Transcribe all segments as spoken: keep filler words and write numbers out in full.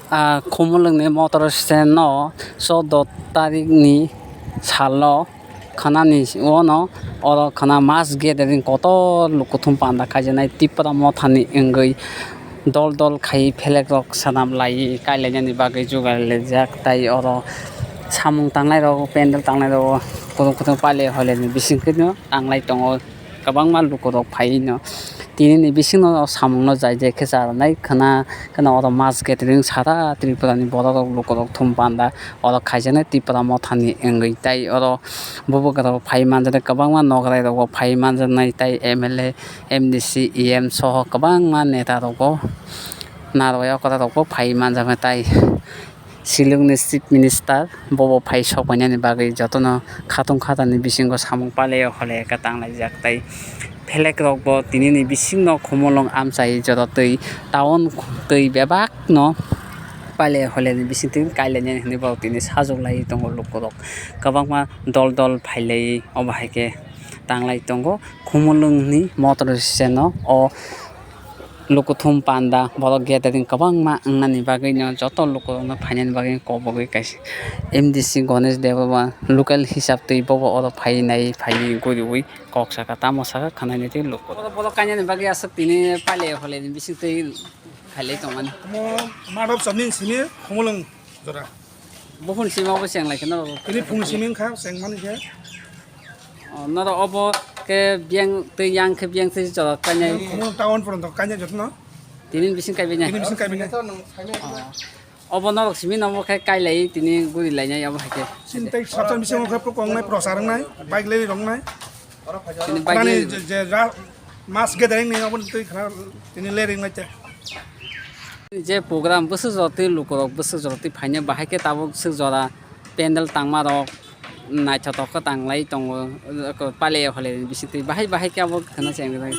Ah, Khumulwngni motor stand no choudo tarikni salo khwnani, ono oro khwna mass gathering kotor lukuthum panda khaijaknai Tipra Mothani wngwi dol dol khai pheleg rok swnam lai kailainani bagwi jugai laijak, tai oro samung tangnai rok, pendel tangnai rok kutung kutung pailai hoilai ni bisingtwi no tanglai tongo. Kwbangma lukurok phaiwi no tini ni bisingno samungno jai jai khe cha rwnai khwna, khwna oro mass gathering sara Tripura ni borok rok lukurok thum panda oro khaijaknai Tipra Mothani wngwi. Tai oro bubagra rok phaiwi manjaknai, kwbangma nograi rok bo phaiwi manjaknai, tai M L A, M D C, E M soho kwbangma neta rok bo narwai okra rok bo phaiwi manjaknai. Tai Shillong ni Chief Minister bobo phai sok painani bagwi jotono khatung khatani bisingo samung paleo hole khe tanglaijak, tai pheleg rok bo tini ni bisingno Khumulwng amchai jorotwi town twi bebak no paile hole ni bisingtwi kailainani hinwi bo tini sajwk lai tongo lukurok, kwbangma dol dol phailai obo hai khe tanglai tongo Khumulwng ni motor stand o. O lukuthum panda borok gathering kwbangma wngnani bagwino joto lukurokno phainani bagwi kobogwi kaisa M D C Ganesh Debbarma local hisab twi bobo oro phainai phaiwi guriwi kok saka tamo saka khwnainai tei lukurok. Borok kainani bagwi aswk tini paile hole ni bisingtwi khailai tongmani. Omo madhop sabni simi Khumulwng jora. Buphun sima bo cheng lai khe norok. Tini phung simi wngkha chengmani khe. O, norok obo khe biyang twi yang khe biyang twi jora kainai. Khumulwng town poronto kainai jotono. Tini bising kaibainai. Tini bising kaibainai. O. Obo norok simi namo khe kailai tini guri lainai obo hai khe. Chini tei sabsan bising khe kongnai prochar wngnai, bike leri rongnai. Tini bike Khwnani leri je, je ra-, mass gathering ni obo twi khwna tini leri wngnai te. Je program bwswk jora twi lukurok bwswk jora twi phainai, bahai khe tabuk swk jora pendel tangma rok naithotok khe tanglai tongo, paleo hole bisingtwi bahai bahai khe abo khwna chengwi.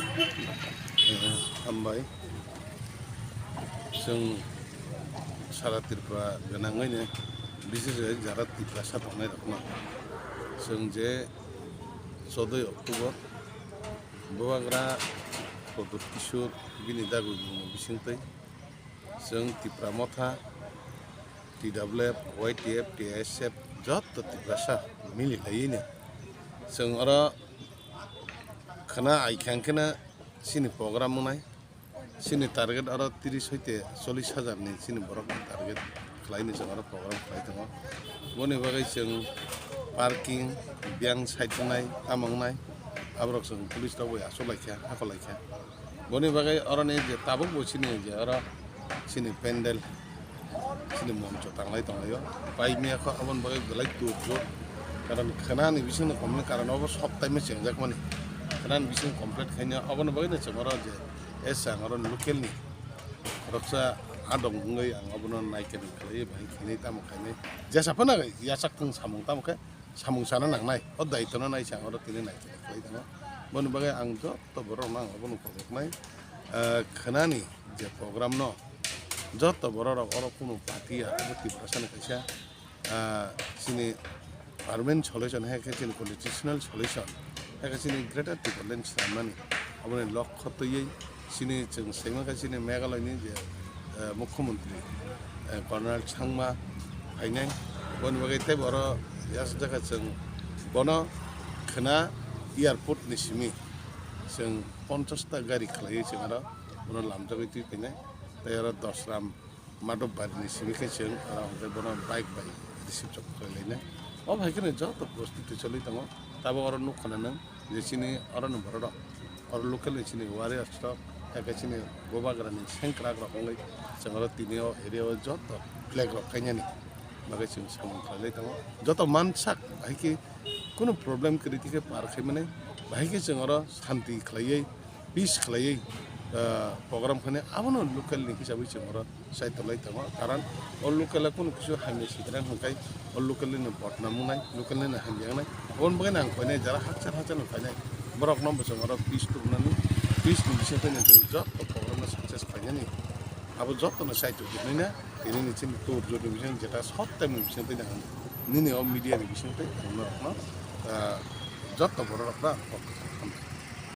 Hambai. Chwng sara Tripura gwnangwino, bises khe jara Tiprasa tongnairokno chwng je chodoi October Bubagra Pradyot Kishore bini dagwi bumung bisingtwi chwng Tipra Motha, T W F, Y T F, T S F joto Tiprasa mili laiwino chwng oro khwna ai kha hwnkhe no chini program wngnai. Chini target oro tris hoite chollish hajar ni chini borok ni target khlai ni chwng oro program khlai tongo. Boni bagwi chwng parking, biyang side wngnai, tamo wngnai, aborok chwng police rok bai achuk lai kha, hakol lai kha. Boni bagwi oro ni je tabuk bo chini je oro chini pendel, chini moncho tanglai tonglaio. Pai mia kho aboni bagwi belai tur jor. Karon khwnani bisingni complain karon obo sob time chengjak mani. Khwnani bising complain khaina oboni bagwi no chwng oro je esa ang oro local ni khoroksa adong wngwi ang obono naikani khlaiwi bahai khainai tamo khainai. Jesa phano yachak thung samung tamo khe samung sana nangnai. O daitwno naisa ang oro tini naikani khlai tongo. Boni bagwi ang joto borokno ang obono khoboknai. Ah, khwnani je program no joto borok rok oro kunu party ya, obo Tiprasa ni kaisa, ah, chini permanent solution, hai khe chini constitutional solution, hai khe chini Greater Tipraland swnamnani aboni lokho twiwi chini chwng saimankha chini Meghalaya ni je, ah, Mukhyamantri, ah, Conrad Sangma phainai, boni bagwi teibo oro yasjak kha chwng bono khwna airport ni simi chwng ponchash ta gari khlaiwi chwng oro bono lamjagwi twi phainai. Tei oro Dosram Madhop Bari ni simi khe chwng oro hwnkhe bono bike bai receive chok khlai lainai. Obo hai kheno joto prostuti choli tongo. Tabuk oro nuk khna nang je chini oro ni borok rok, oro local ni chini warriors rok, hai khe chini bubagra ni sengkrak rok wngwi chwng oro tini o area o joto flag rok kainani bagwi chwng samung khlai lai tongo. Joto mansak hai khe kunu problem kwrwi twi khe par khai mani, bahai khe chwng oro santi khlaiwi, peace khlaiwi, ah, program khainai, abono local ni hisabwi chwng oro saitorlai tongo. Karon o local o kunu kisu hamya sikrang hwnkhai o local ni bodnam wngnai, local ni hamya wngnai. Aboni bagwi ang khainai jara hakchar hakchar no khainai, borok no bo chwng oro peace tubunani, peace ni bisingtwi no chwng joto program no success khlainani. Abo jotono saichuk hinwi na tini ni chini tour jodi bising jeta sob time ni bising twi ang nini o media ni bising twi ang norokno, ah, joto borok rokno ang kok